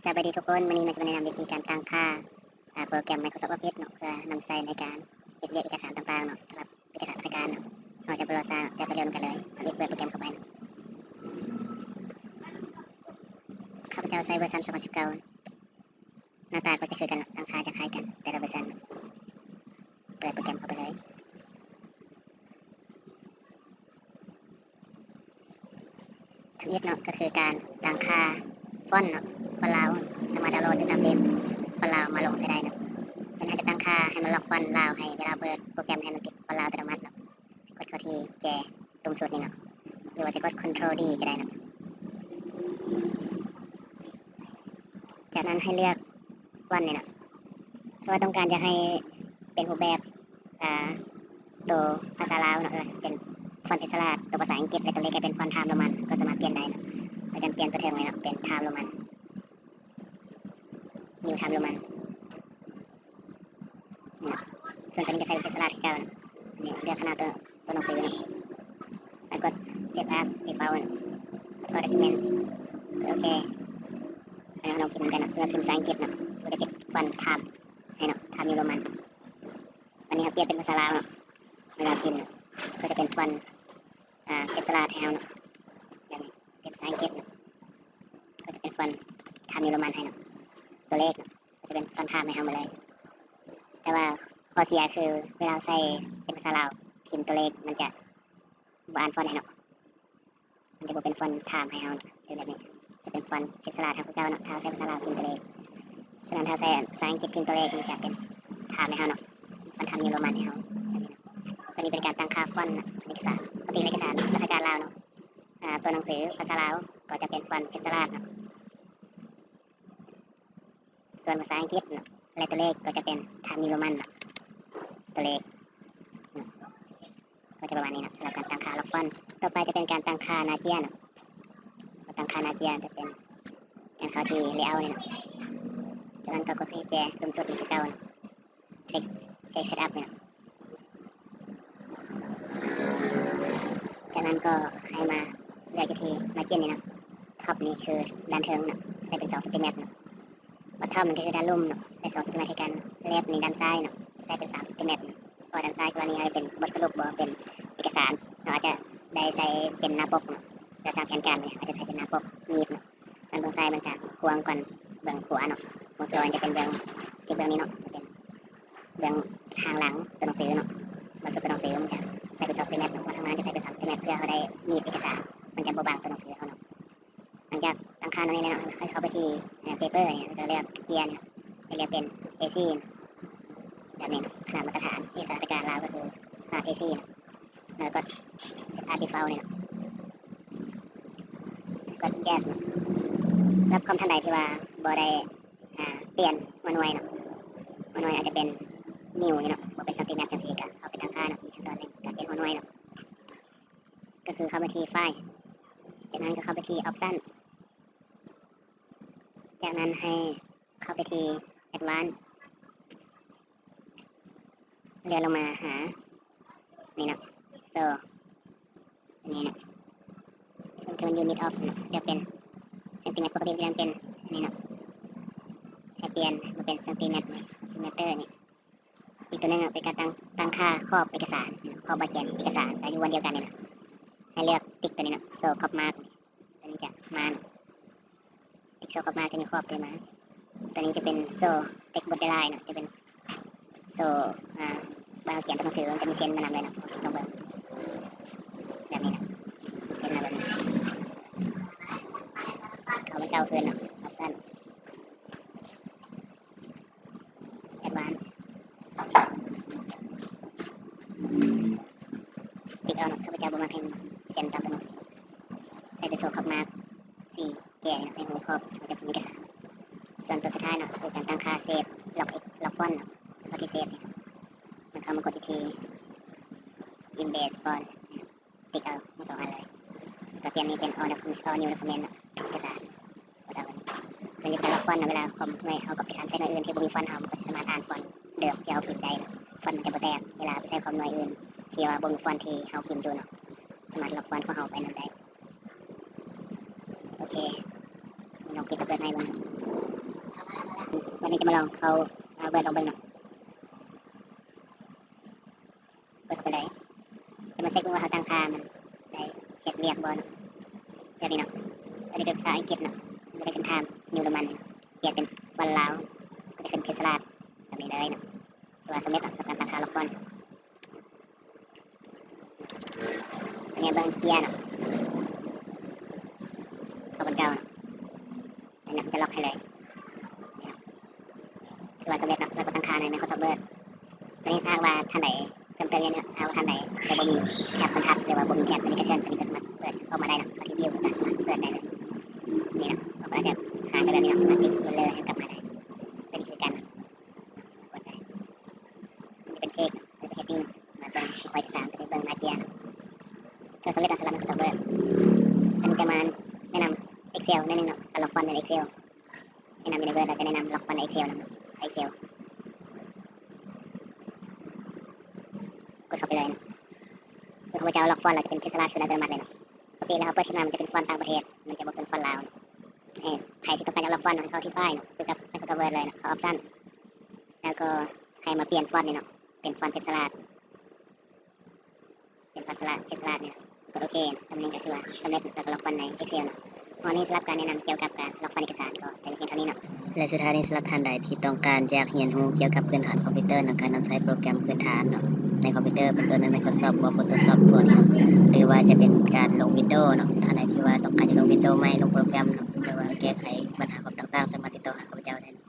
ສະບາຍດີທຸກຄົນ, ມື້ນີ້ມາຈະມາແນະນຳວິທີການຕັ້ງຄ່າ ອາ ໂປຣແກຣມ Microsoft Office ເນາະ ເພື່ອນຳໃຊ້ໃນການເຮັດວຽກເອກະສານຕ່າງໆເນາະ ສຳລັບເວຊະກາດລາຊະການເນາະ. ເຮົາຈະບໍ່ລໍຊ້າເນາະ, ຈະໄປເລີ່ມກັນເລີຍ. ທຳອິດເປີດໂປຣແກຣມເຂົ້າໄປ. ຂ້າພະເຈົ້າໃຊ້ເວີຊັນສອງພັນສິບເກົ້າ. ໜ້າຕາກໍຈະຄືກັນເນາະ, ຕັ້ງຄ່າຈະຄ້າຍກັນແຕ່ລະເວີຊັນເນາະ. ເປີດໂປຣແກຣມເຂົ້າໄປເລີຍ. ທຳອິດເນາະ ກໍຄືການຕັ້ງຄ່າຟອນເນາະ, ຟອນລາວ ສາມາດດາວໂຫຼດໄດ້ຕາມເວັບ, ຟອນລາວມາລົງໃສ່ໄດ້ເນາະ. ເພິ່ນອາດຈະຕັ້ງຄ່າໃຫ້ມັນລັອກຟອນລາວໃຫ້ ເວລາເປີດໂປຣແກຣມໃຫ້ມັນຕິດຟອນລາວອັດຕະໂນມັດເນາະ. ກົດເຂົ້າທີ່ແຈ ລຸ່ມສຸດນີ້ເນາະ ຫຼືວ່າຈະກົດ Control D ກໍໄດ້ເນາະ. ຈາກນັ້ນໃຫ້ເລືອກຟອນນີ້ເນາະ ຖ້າວ່າຕ້ອງການຈະໃຫ້ເປັນຮູບແບບ ອາ ໂຕພາສາລາວເນາະ ເປັນຟອນເພັນສະລາດ, ໂຕພາສາອັງກິດ ແລະ ໂຕເລກໃຫ້ເປັນຟອນ Times Roman ກໍສາມາດປ່ຽນໄດ້ເນາະ. ແລ້ວກໍປ່ຽນຕົວເທິງນີ້ເນາະ ເປັນ Times Roman, New Times Roman. ນີ້ເນາະ ສ່ວນຕົວນີ້ຈະໃສ່ເປັນສະລາດຄືເກົ່າເນາະ. ນີ້ເລືອກຂະໜາດຕົວ ຕົວໜັງສືເນາະ ແລ້ວກົດ Save as Default ເນາະ ແລ້ວກໍ Document ກົດໂອເຄ. ອັນນີ້ເຮົາລອງພິມນຳກັນເນາະ, ເຮົາພິມພາສາອັງກິດເນາະ ກໍຈະຕິດຟອນ Times ໃຫ້ເນາະ, Times New Roman. ອັນນີ້ເຮົາປ່ຽນເປັນພາສາລາວເນາະ, ເວລາພິມເນາະ ກໍຈະເປັນຟອນ ອາ ເປັນສະລາດໃຫ້ເຮົາເນາະ ແບບນີ້. ເປັນພາສາອັງກິດເນາະ ກໍຈະເປັນຟອນ Times New Roman ໃຫ້ເນາະ, ຕົວເລກເນາະ ຈະເປັນຟອນ Times ໃຫ້ເຮົາໝົດເລີຍ. ແຕ່ວ່າຂໍ້ເສຍຄືເວລາເຮົາໃສ່ເປັນພາສາລາວ ພິມຕົວເລກມັນຈະບໍ່ອ່ານຟອນໃຫ້ເນາະ, ມັນຈະບໍ່ເປັນຟອນ Times ໃຫ້ເຮົາເນາະ. ເປັນແບບນີ້ ຈະເປັນຟອນເປັນສະລາດເທົ່າຄືເກົ່າເນາະ ຖ້າເຮົາໃຊ້ພາສາລາວພິມຕົວເລກ. ສະນັ້ນ ຖ້າເຮົາໃຊ້ພາສາອັງກິດພິມຕົວເລກ ມັນຈະເປັນ Times ໃຫ້ເຮົາເນາະ, ເປັນຟອນ Times New Roman ໃຫ້ເຮົາ ແບບນີ້ເນາະ. ຕົວນີ້ເປັນການຕັ້ງຄ່າຟອນເນາະ ເປັນເອກະສານ ປົກກະຕິເລກເອກະສານລັດຖະການລາວເນາະ, ອາ ຕົວໜັງສືພາສາລາວກໍຈະເປັນຟອນເປັນສະລາດເນາະ. ສ່ວນພາສາອັງກິດເນາະ ແລະ ຕົວເລກກໍຈະເປັນ Times New Roman ເນາະ, ຕົວເລກເນາະ ກໍຈະປະມານນີ້ເນາະ ສຳລັບການຕັ້ງຄ່າລັອກຟອນ. ຕໍ່ໄປຈະເປັນການຕັ້ງຄ່າໜ້າເຈ້ຍເນາະ, ຕັ້ງຄ່າໜ້າເຈ້ຍຈະເປັນການເຂົ້າທີ່ Layout ນີ້ເນາະ, ຈາກນັ້ນກໍກົດທີ່ແຈລຸ່ມສຸດນີ້ຄືເກົ່າເນາະ. Text Text Setup ນີ້ເນາະ. ຈາກນັ້ນກໍໃຫ້ມາເລືອກຢູ່ທີ່ Margin ນີ້ເນາະ, Top ນີ້ຄືດ້ານເທິງເນາະ ໃສ່ເປັນສອງເຊັນຕີແມັດເນາະ, Bottom ນີ້ກໍຄືດ້ານລຸ່ມເນາະ ໃສ່ສອງເຊັນຕີແມັດຄືກັນ, Left ນີ້ດ້ານຊ້າຍເນາະ ໃສ່ເປັນສາມເຊັນຕີແມັດເນາະ. ເພາະວ່າດ້ານຊ້າຍກໍລະນີໃຫ້ເປັນບົດສະຫຼຸບ ບໍ່ເປັນເອກະສານ ເຮົາອາດຈະໄດ້ໃສ່ເປັນໜ້າປົກເນາະ, ແລະ ສ້າງແຜນການນີ້ອາດຈະໃສ່ເປັນໜ້າປົກ Neat ເນາະ. ສ່ວນເບື້ອງຊ້າຍມັນຈະກວ້າງກວ່າເບື້ອງຂວາເນາະ, ເບື້ອງຂວາມັນຈະເປັນເບື້ອງ ທີ່ເບື້ອງນີ້ເນາະ ຈະເປັນເບື້ອງທາງຫຼັງຕົວໜັງສືເນາະ, ບັນຊຸກຕົວໜັງສືມັນຈະໃສ່ເປັນສອງເຊັນຕີແມັດເນາະ, ບາງທາງມັນຈະໃສ່ເປັນສາມເຊັນຕີແມັດ ເພື່ອເຮົາໄດ້ໜີບເອກະສານ ມັນຈະບໍ່ບັງຕົວໜັງສືເຮົາເນາະ. ຫຼັງຈາກຕັ້ງຄ່າແນວນີ້ແລ້ວເນາະ ໃຫ້ເຂົ້າໄປທີ່ ເອີ Paper ນີ້ ແລ້ວກໍເລືອກເຈ້ຍນີ້ ໃຫ້ເລືອກເປັນ A three ແບບນີ້ເນາະ, ຂະໜາດມາດຕະຖານເອກະສານລາຊະການລາວກໍຄືຂະໜາດ A three ເນາະ. ແລ້ວກໍ Set as Default ນີ້ເນາະ, ກົດ Yes ເນາະ. ສຳລັບຄອມທ່ານໃດທີ່ວ່າບໍ່ໄດ້ ອາ ປ່ຽນຫົວໜ່ວຍເນາະ, ຫົວໜ່ວຍອາດຈະເປັນນິ້ວນີ້ເນາະ, ບໍ່ເປັນຊັງຕີແມັດຈັ່ງຊີ້ ກໍເຂົ້າໄປຕັ້ງຄ່າເນາະ. ອີກຂັ້ນຕອນໜຶ່ງ ການປ່ຽນຫົວໜ່ວຍເນາະ ກໍຄືເຂົ້າໄປທີ່ File, ຈາກນັ້ນກໍເຂົ້າໄປທີ່ Option, ຈາກນັ້ນໃຫ້ເຂົ້າໄປທີ່ Advanced, ເລື່ອນລົງມາຫານີ້ເນາະ Show ອັນນີ້ເນາະ, ເຊິ່ງຄືມັນຢູ່ Unit of ເນາະ, ເລືອກເປັນຊັງຕີແມັດ ປົກກະຕິຈະເປັນອັນນີ້ເນາະ, ໃຫ້ປ່ຽນມາເປັນຊັງຕີແມັດ ແມັດເຕີນີ້. ອີກຕົວໜຶ່ງເນາະ ເປັນການຕັ້ງ ຕັ້ງຄ່າຂອບເອກະສານ, ຂອບບ່ອນຂຽນເອກະສານ ກໍຢູ່ບ່ອນດຽວກັນນີ້ເນາະ, ໃຫ້ເລືອກຕິກຕົວນີ້ເນາະ Show Crop Mark ຕົວນີ້ຈະມາເນາະ, ຕິກ Show Crop Mark ຈະມີຂອບຕົວມາ. ຕົວນີ້ຈະເປັນ Show Text Borderline ເນາະ, ຈະເປັນ Show ອາ ບ່ອນເຮົາຂຽນຕົວໜັງສື ມັນຈະມີເສັ້ນມານຳເລີຍເນາະ. ລອງເບິ່ງແບບນີ້ເນາະ, ເສັ້ນມາແບບນີ້. ເຂົ້າ ເຂົ້າຄືນເນາະ, Option, Advanced, ຕິກເອົາເນາະ, ຂ້າພະເຈົ້າບໍ່ມັກໃຫ້ເສັ້ນຕາມຕົວໜັງສື, ໃສ່ແຕ່ Show Crop Mark ສີແກ່ເນາະ ໃຫ້ຮູ້ຂອບທີ່ມັນຈະເປັນເອກະສານ. ສ່ວນຕົວສຸດທ້າຍເນາະ ຄືການຕັ້ງຄ່າ Save Lock Lock Font ເນາະ, ເຂົ້າທີ່ Save ນີ້ເນາະ, ແລ້ວເຂົ້າມາກົດຢູ່ທີ່ Embedded Font ຕິກເອົາທັງສອງອັນເລີຍ, ກໍປ່ຽນນີ້ເປັນ All Document All New Document ເນາະ, ເອກະສານ ກໍເອົາອັນນີ້. ເຊິ່ງຈະເປັນລັອກຟອນເນາະ, ເວລາຄອມໜ່ວຍເຮົາ copy ໄປໃສ່ໜ່ວຍອື່ນທີ່ບໍ່ມີຟອນເຮົາ ມັນກໍຈະສາມາດອ່ານຟອນເດີມທີ່ເຮົາພິມໄດ້ເນາະ, ຟອນມັນຈະບໍ່ແຕກ ເວລາໄປໃສ່ຄອມໜ່ວຍອື່ນທີ່ວ່າບໍ່ມີຟອນທີ່ເຮົາພິມຢູ່ເນາະ, ສາມາດລັອກຟອນຂອງເຮົາໄປນຳໄດ້. ໂອເຄ ລອງປິດແລ້ວເປີດໃໝ່ເບິ່ງ. ນີ້ຈະມາລອງເຂົ້າ ເອີ ເວີດລອງເບິ່ງເນາະ. ກົດເຂົ້າໄປເລີຍ. ຈະມາເຊັກເບິ່ງວ່າເຮົາຕັ້ງຄ່າມັນໄດ້ເຮັດວຽກບໍ່ເນາະ. ແບບນີ້ເນາະ. ຕົວນີ້ເປັນພາສາອັງກິດເນາະ. ມັນຈະໄດ້ຂຶ້ນທ່າມ New Roman ນີ້. ປ່ຽນເປັນຟອນລາວ ກໍຈະຂຶ້ນ Page Select ແບບນີ້ເລີຍເນາະ. ຖືວ່າສຳເລັດເນາະ ສຳລັບການຕັ້ງຄ່າລັອກຟອນ. ຕົວນີ້ເບິ່ງເກຍເນາະ ເຂົ້າບານເກົ່າເນາະ. ຈະ ຈະລັອກໃຫ້ເລີຍ. ຖືວ່າສຳເລັດເນາະ ສຳລັບການຕັ້ງຄ່າໃນ Microsoft Word. ບັດນີ້ຖ້າຫາກວ່າທ່ານໃດເພີ່ມເຕີມ ຖ້າຫາກວ່າທ່ານໃດຍັງບໍ່ມີແທັບບັນທັດ ຫຼືວ່າບໍ່ມີແທັບ Navigation ຕົວນີ້ກໍສາມາດເປີດອອກມາໄດ້ເນາະ. ເຂົ້າທີ່ View ກໍສາມາດເປີດໄດ້ເລີຍ. ນີ້ເນາະ ບາງຄົນອາດຈະຫາຍໄປແບບນີ້ເນາະ ສາມາດຕິດ Ruler ໃຫ້ກັບມາໄດ້. ຕົວນີ້ຄືກັນເນາະ ສາມາດກົດໄດ້. ນີ້ເປັນ Page ເນາະ ຕົວນີ້ເປັນ Heading ມາເບິ່ງ ຂໍ້ເອກະສານ ຕົວນີ້ເບິ່ງ Media ເນາະ. ຖືວ່າສຳເລັດເນາະ ສຳລັບ Microsoft Word. ອັນນີ້ຈະມາແນະນຳ Excel ໜ້ອຍໜຶ່ງເນາະ ການລັອກຟອນໃນ Excel. ແນະນຳຢູ່ໃນ Word ແລ້ວຈະແນະນຳລັອກຟອນໃນ Excel ນຳເນາະ Excel. ກົດເຂົ້າໄປເລີຍເນາະ. ຄືຂ້າພະເຈົ້າລັອກຟອນແລ້ວຈະເປັນ Page Select ຂຶ້ນອັດຕະໂນມັດເລີຍເນາະ. ປົກກະຕິແລ້ວເຮົາເປີດຂຶ້ນມາມັນຈະເປັນຟອນຕ່າງປະເທດ ມັນຈະບໍ່ຂຶ້ນຟອນລາວເນາະ. ໃຜທີ່ຕ້ອງການຢາກລັອກຟອນເນາະ ໃຫ້ເຂົ້າທີ່ File ເນາະ ຄືກັບ Microsoft Word ເລີຍເນາະ ເຂົ້າ Option ແລ້ວກໍໃຫ້ມາປ່ຽນຟອນນີ້ເນາະ ເປັນຟອນ Page Select ເປັນພາສາລາວ ເພຊລາດນີ້ນະ. ກົດໂອເຄເນາະ. ສ່ຳນີ້ກໍຖືວ່າສຳເລັດສຳລັບການລັອກຟອນໃນ Excel ເນາະ. ຮອດນີ້ສຳລັບການແນະນຳກ່ຽວກັບການລັອກຟອນເອກະສານກໍຈະມີພຽງເທົ່ານີ້ເນາະ. ແລະ ສຸດທ້າຍນີ້ ສຳລັບທ່ານໃດທີ່ຕ້ອງການຢາກຮຽນຮູ້ກ່ຽວກັບພື້ນຖານຄອມພິວເຕີເນາະ, ການນຳໃຊ້ໂປຣແກຣມພື້ນຖານເນາະ ໃນຄອມພິວເຕີ ເປັນຕົ້ນແມ່ນ Microsoft Word Photoshop ພວກນີ້ເນາະ ຫຼືວ່າຈະເປັນການລົງ Windows ເນາະ. ທ່ານໃດທີ່ວ່າຕ້ອງການຈະລົງ Windows ໃໝ່ ລົງໂປຣແກຣມເນາະ ຫຼືວ່າແກ້ໄຂບັນຫາຄວາມຕ່າງໆ ສາມາດຕິດຕໍ່ຫາຂ້າພະເຈົ້າໄດ້.